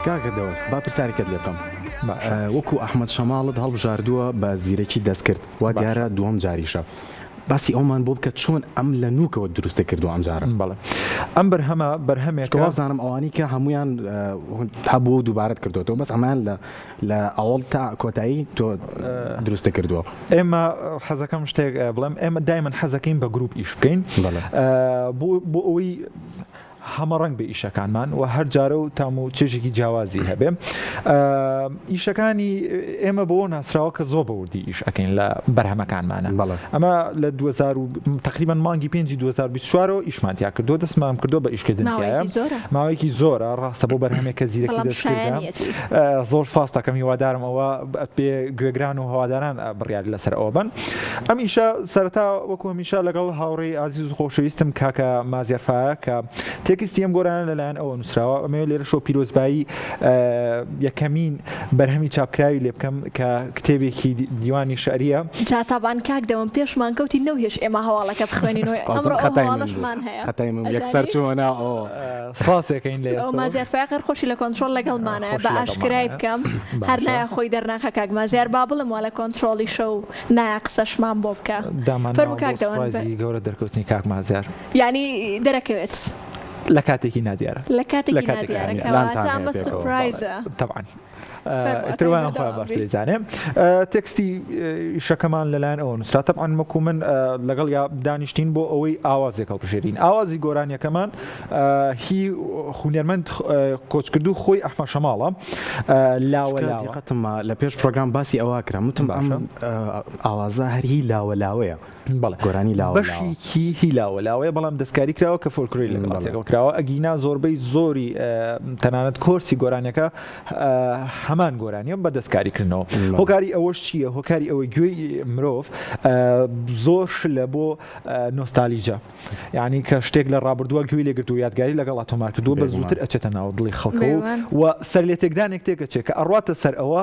کاکە دەوەن با پرسیارێکت لێ بکەم وەکو ئەحمەد شەماڵت هەڵبژاردووە بە زیرەکی دەستکرد وا دیارە دووەم جاریشە باسی ئەومان بۆ بکە چۆن ئەم لە نوکەوە دروستە کردووە ئەم جارە. بەڵێ ئەم بەرهەمە بەرهەمێکە. چونکە وابزانم ئەوانی کە هەموویان هەبووە و دووبارەت کردۆتەوە بەس ئەمەیان لە لە ئەوەڵ تا کۆتایی تۆ دروستە کردووە. ئێمە حەزەکەم شتێک بڵێم ئێمە دایمەن حەزەکەین بە گروپ ئیش بکەین بۆ ئەوەی هەمەڕەنگ بێ ئیشەکانمان و هەر جارە و تام و چێژێکی جیاوازی هەبێ ئیشەکانی ئێمە بۆ ناسراوە کە زۆر بەوردی ئیش ئەەکەین لە بەرهەمەکانمانە ئەمە لە 2000 تقریبا مانگی پێنجی 2024 ئیشمان تیا کردو دەستمان کردو بە ئیشکردن ماوەیەکی زۆرە ڕاستە بۆ بەرهەمێک کە زیرەکی دەستکردە زۆر سپاس دەکەم هیوادارم ئەوە پێ گوێگران و هەواداران بڕیار لەسەر ئەوە بن ئەم ئیشە سەرەتا وەکو هەمیشە لەگەڵ هاوڕێی ئازیز و خۆشەویستم کاکە مازیار فایە کە تێکستی ئەم گۆرانە لەلایەن ئەوە نووسراوە ئەمەوێ لێرەشەوە پیرۆزبایی یەکەمین بەرهەمی چاپکراوی لێ بکەم کە کتێبێکی دیوانی شعریە. جا تابان کاک دەوەم پێشمان کەوتی نەوهێش ئێمە هەواڵەکە بخوێنینەوە ئەمڕۆ ئەو هەواڵەشمان هەیە. خەتای من بوو یەکسەر چوومە ناو ئەوە. سپاسێکەین لە ئێستەوە. مازیار فایەق هەر خۆشی لە کۆنترۆڵ لەگەڵمانایە بە ئاشکرای بکەم هەر نایە خۆی دەرناخە کاک مازیار با بڵێم وا لە کۆنترۆڵیشە و نایە قسەشمان بۆ بکە دامان فەرموو کاک دەوەن بە. سوپرایزی گەورە دەرکەوتنی کاک مازیار. یانی دەرەکەوێت. لە کاتێکی نادیارە. لە کاتێکی نادیارە کەواتە ئەمە سوپرایزە. تەبعەن. ئیتر وایان خۆیان باشتر ئەیزانێ. تێکستی ئیشەکەمان لەلایەن ئەوە نووسرا تەبعەن وەکو من لەگەڵ یا دانیشتین بۆ ئەوەی ئاوازێک هەڵبژێرین ئاوازی گۆرانیەکەمان هی هونەرمەند کۆچکردوو خۆی ئەحمە شەماڵە لاوە لاوە دیقەتم ما لە پێش پرۆگرام باسی ئەوە کرا وتم ئەم ئاوازە هەر هی لاوە لاوەیە بەڵێ گۆرانی لاوە لاوە. بەشێکی هی لاوە لاوەیە بەڵام دەستکاری کراوە کە فۆلکلۆری لەگەڵ تێکەڵ کراوە ئەگینا زۆربەی زۆری تەنانەت کۆرسی گۆرانیەکە هەمان گۆرانیە بە دەستکاری کردنەوە هۆکاری ئەوەش چییە هۆکاری ئەوەی گوێی مرۆڤ زۆر شلە بۆ نۆستالیجە یعنی کە شتێک لە ڕابردووە گوێی لێگرت و یادگاری لەگەڵا تۆمار کردووە بە زووتر ئەچێتە ناو دڵی خەڵکەوە و سەر لێتێکدانێک تێکەچێت کە ئەڕواتە سەر ئەوە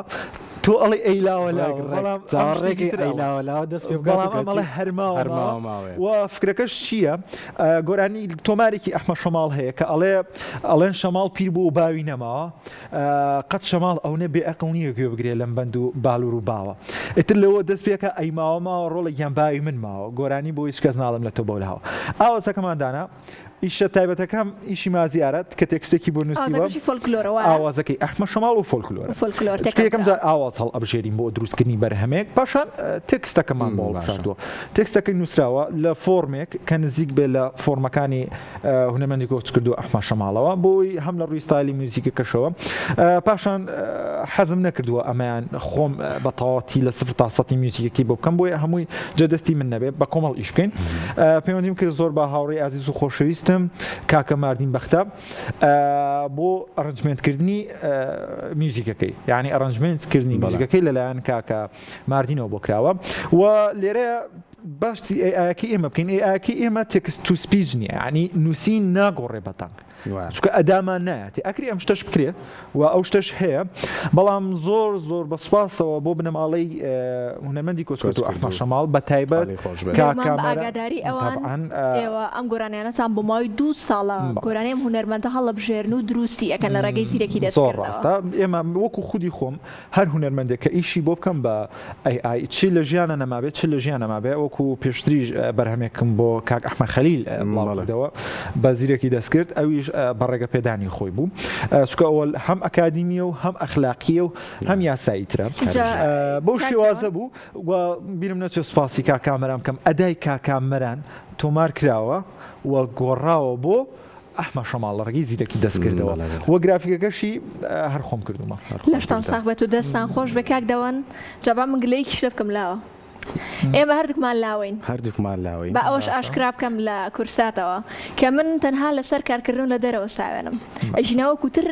تۆ ئەڵێ ئەی لاوە لاوە بەڵام چاوەڕێکی ئەی لاوە لاوە دەست پێ بکات بەڵام ئەڵێ هەر ماوە ماوە و فکرەکەش چییە گۆرانی تۆمارێکی ئەحمە شەماڵ هەیە کە ئەڵێ ئەڵێن شەماڵ پیر بوو و باوی نەماوە قەت شەماڵ ئەونە بێ ئەقڵ نییە گوێ بگرێ لەم بەند و بالور و باوە ئیتر لەوە دەست پێکە ئەی ماوە ماوە ڕۆڵە گیان باوی من ماوە گۆرانی بۆ هیچ کەس ناڵێم لە تۆ بەولاوە ئاوازەکەمان دانا ئیشە تایبەتەکەم ئیشی مازیارە کە تێکستێکی بۆ نووسیوە ئاوازەکەشی فۆلکلۆرە وایە؟ ئاوازەکەی ئەحمە شەماڵ و فۆلکلۆرە فۆلکلۆر چونکە تێکەڵ یەکەم جار کراوە. ئاواز هەڵئەبژێرین بۆ دروستکردنی بەرهەمێک پاشان تێکستەکەمان بۆ باشە. هەڵبژاردووە تێکستەکەی نووسراوە لە فۆرمێک کە نزیک بێ لە فۆرمەکانی هونەرمەندی کۆچکردوو ئەحمە شەماڵەوە بۆی هەم لە ڕووی ستایلی میوزیکەکەشەوە پاشان حەزم نەکردووە ئەمەیان خۆم بە تەواوەتی لە سفر تا سەتی میوزیکەکەی بۆ بکەم بۆیە هەمووی جێ دەستی من نەبێ بە کۆمەڵ ئیش بکەین پەیوەندیم کرد زۆر بە هاوڕێی ئازیز و خۆشەویستم کاکە ماردین بەختە بۆ arrangement کردنی میوزیکەکەی یعنی arrangement کردنی میوزیکەکەی لەلایەن کاکە ماردینەوە بۆ کراوە و لێرە باسی AI ەکەی ئێمە بکەین AI ەکەی ئێمە text to speech نییە یعنی نووسین ناگۆڕێ بە دەنگ چونکە ئەدامان نایەتی ئەکری ئەم شتەش بکرێ و ئەو شتەش هەیە بەڵام زۆر زۆر بە سوپاسەوە بۆ بنەماڵەی هونەرمەندی کۆچکردوو ئەحمەد شەماڵ بە تایبەت ئاگاداری ئەوان ئێوە ئەم گۆرانیانەتان بۆ ماوەی دوو ساڵە گۆرانی ئەم هونەرمەندە هەڵەبژێرن و دروستی ئەکەن لە ڕێگەی زیرەکی زۆر ڕاستە ئێمە وەکو خودی خۆم هەر هونەرمەندێک کە ئیشی بۆ بکەم بە AI چی لە ژیانە نەمابێت چ لە ژیانە مابێ وەکو پێشتریش بەرهەمێکم بۆ کاک ئەحمە خەلیل بڵاو کردەوە بە زیرەکی دەستکرد ئەویش بە ڕێگە پێدانی خۆی بوو چونکە ئەوە هەم ئەکادیمیە و هەم ئەخلاقیە و هەم یاسایی ترە بەو شێوازە بوو و بیرم نەچێت سوپاسی کاک کامەران بکەم ئەدای کاک کامەران تۆمار کراوە و گۆڕاوە بۆ ئەحمە شەماڵ لە ڕێگەی زیرەکی دەستکردەوە و گرافیکەکەشی هەر خۆم کردومە. لەشتان ساغ بێت و دەستان خۆش بێ کاک دەوەن جا با من گلەیەکیش لێ بکەم لاوە ئێمە هەردووکمان لاوەین هەردووکمان لاوەین با ئەوەش ئاشکرا بکەم لە کورساتەوە کە من تەنها لەسەر کارکردن و لە دەرەوە ساوێنم ئەژینا وەکو تر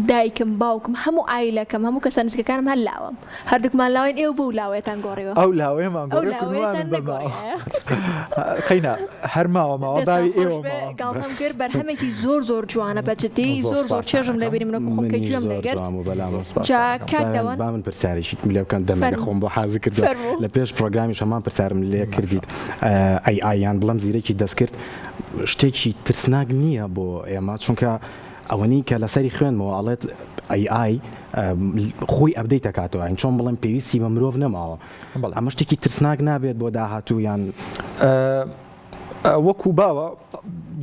دایکم باوکم هەموو عایلەکەم هەموو کەسە نزیکەکانم هەر لاوەم هەردووکمان لاوین ئێوە بۆ لاوەیەتان گۆڕیوە؟ ئەو لاوەیەمان ئەو گۆڕی لاوەیەتان کوردوانم بە ماوە نەگۆڕیایە. قەینا هەر ماوە ماوە دەستان باوی خۆش ئێوە بێ ماوە. گاڵتەم کرد بەرهەمێکی زۆر زۆر جوانە بە جدی زۆر زۆر زۆر سوپاستان چێژم لێ ئەکەم. بینی من وەکو خۆم کە منیش گوێم زۆر لێ گرت جوان بوو بەلامەوە جا سوپاستان ئەکەم. کاک ساوێن دەوەن با من پرسیارێکی لێ بکەم دەمێکە فەرموو خۆم بۆ حازر کردووە فەرموو. لە پێش پرۆگرامیش هەمان پرسیارم لێ کردیت AI یان بڵێم زیرەکی دەستکرد شتێکی ترسناک نییە بۆ ئێمە چونکە. ئەوەنی کە لەسەری خوێنمەوە ئەڵێت AI خۆی update ئەکاتەوە یانی چۆن بڵێم پێویستی بە مرۆڤ نەماوە ئەمە شتێکی ترسناک نابێت بۆ داهاتوو یان وەکو باوە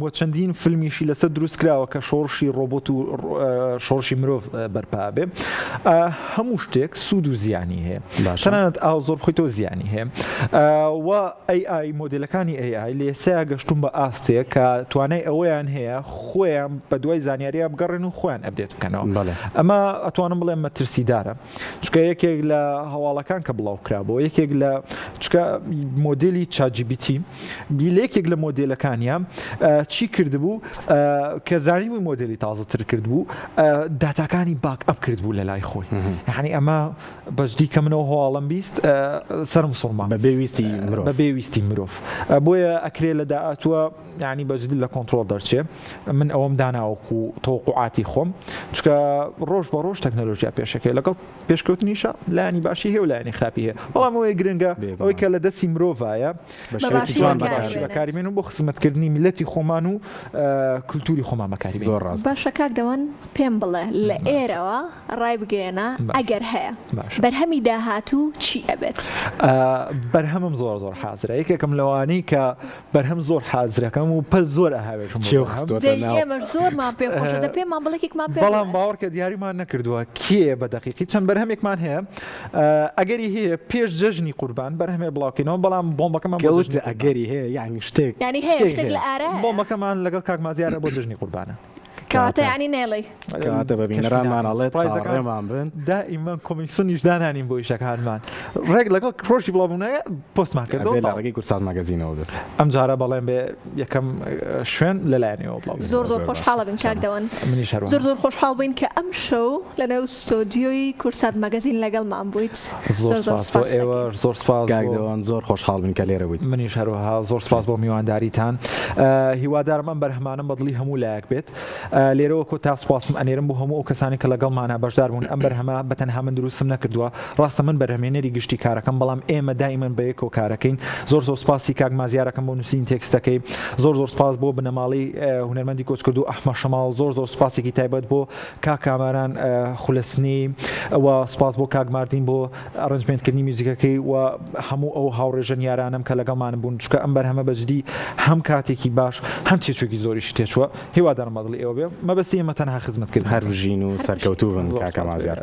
و چەندین فیلمیشی لەسەر دروست کراوە کە شۆڕشی ڕۆبۆت و شۆڕشی مرۆڤ بەرپا بێ هەموو شتێک سوود و زیانی هەیە تەنانەت ئاو زۆر بخۆیتەوە زیانی هەیە و AI مۆدلەکانی AI لە ئێستا گەشتون بە ئاستێک کە توانای ئەوەیان هەیە خۆیان بە دوای زانیاریە بگەڕێن و خۆیان update بکەنەوە ئەمە ئەتوانم بڵێم مەترسیدارە چونکە یەکێک لە هەواڵەکان کە بڵاو کرابەوە یەکێک لە چکە مۆدلی ChatGPT لە یەکێک لە مۆدلەکانیان چی کردبوو کە زانیبووی مۆدلی تازەتر کردبوو داتاکانی backup کردبوو لە لای خۆی یعنی ئەمە بەجدی کە منەوە هەواڵم 20 سرم سوڕما بە بێویستی مرۆڤ بە بێویستی مرۆڤ بۆیە ئەکرێ لە داهاتووە یانی بە جدی لە کۆنتڕۆڵ دەرچێ من ئەوەم دانا وەکو تەوەقوعاتی خۆم چونکە ڕۆژ بە ڕۆژ تەکنەلۆژیا پێشەکەی لەگەڵ پێشکەوتنیشە لایەنی باشی هەیە و لایەنی خراپی هەیە بەڵام ئەوەی گرنگە ئەوەی کە لە دەستی مرۆڤایە بە شێوەیەکی جوان بەکاری بەکاری بێن و بۆ خزمەتکردنی میللەتی خۆمان و کولتوری خۆمان بەکاری بێن. زۆر ڕاستە. باشە کاک دەوەن پێم بڵێ لە ئێرەوە ڕایبگەیەنە ئەگەر هەیە بەرهەمی داهاتوو چی ئەبێت؟ بەرهەمم زۆر زۆر حازرە یەکێکم لەوانەی کە بەرهەم زۆر حازرەکەم و پەل زۆر ئەهاوێژم بۆ کێو بەرهەم. خستۆتە دەی ناو. ئێمەش زۆرمان پێ خۆشە دە پێمان بڵێ یەکێکمان پێ بەڵام بڵێ. باوەڕکە دیاریمان نەکردووە کێیە بە دەقیقی چەند بەرهەمێکمان هەیە ئەگەری هەیە پێش جەژنی قوربان بەرهەمێ بڵاوکەینەوە بەڵام بۆمبەکەمان بۆ کەوت جەژنی قوربان. ئەگەری هەیە یانی شتێک یانی هەیە شتێک شتێک هەیە. لە ئارایە. بۆمبەکەمان لەگەڵ کاک مازیارە بۆ جەژنی قوربانە. کەواتە یانی نەیڵێی. کەواتە بە بینەرانمان ئەڵێت چاوەڕێمان بن. دائیمەن coming soon یش دانانین بۆ ئیشەکانمان ڕێک لەگەڵ ڕۆژی بڵاوبوونەوە پۆستمان کردەوە. ئەبێ لە ڕێگەی کوردسات ماگەزینەوە بێت. ئەم جارە بەڵێن بێ یەکەم شوێن لەلایەن ئێوە بڵاو زۆر زۆر خۆشحاڵە بین کاک دەوەن. منیش هەروەها. زۆر زۆر خۆشحاڵ بووین کە ئەمشەو لەنێو ستۆدیۆی کوردسات ماگەزین لەگەڵمان بوویت. زۆر سپاس بۆ ئێوە زۆر سپاس کاک دەوان زۆر خۆشحاڵ بووین کە لێرە بوویت. منیش هەروەها زۆر سپاس بۆ میوانداریتان هیوادارم ئەم بەرهەمانەم بە دڵی هەموو لایەک بێت لێرەوە کۆتا سپاسم ئەنێرم بۆ هەموو ئەو کەسانی کە لەگەڵمانە بەشدار بوون ئەم بەرهەمە بە تەنها من دروستم نەکردووە ڕاستە من بەرهەمێنەری گشتی کارەکەم بەڵام ئێمە دائیمەن بە یەکەوە کارەکەین زۆر زۆر سپاسی کاک مازیارەکەم بۆ نووسین تێکستەکەی زۆر زۆر سپاس بۆ بنەماڵەی هونەرمەندی کۆچکردوو ئەحمە شەماڵ زۆر زۆر سپاسێکی تایبەت بۆ کاک کامەران خولەسنی و سوپاس بۆ کاک ماردین بۆ arrangement کردنی میوزیکەکەی و هەموو ئەو هاوڕێ ژەنیارانەم کە لەگەڵمانم بوون چونکە ئەم بەرهەمە بە جدی هەم کاتێکی باش هەم تێچووێکی زۆریشی تێچووە هیوادارم بە دڵی ئێوە بێ مەبەستی ئێمە تەنها خزمەتکردن هەر بژین و سەرکەوتوو بن کاکە مازیار.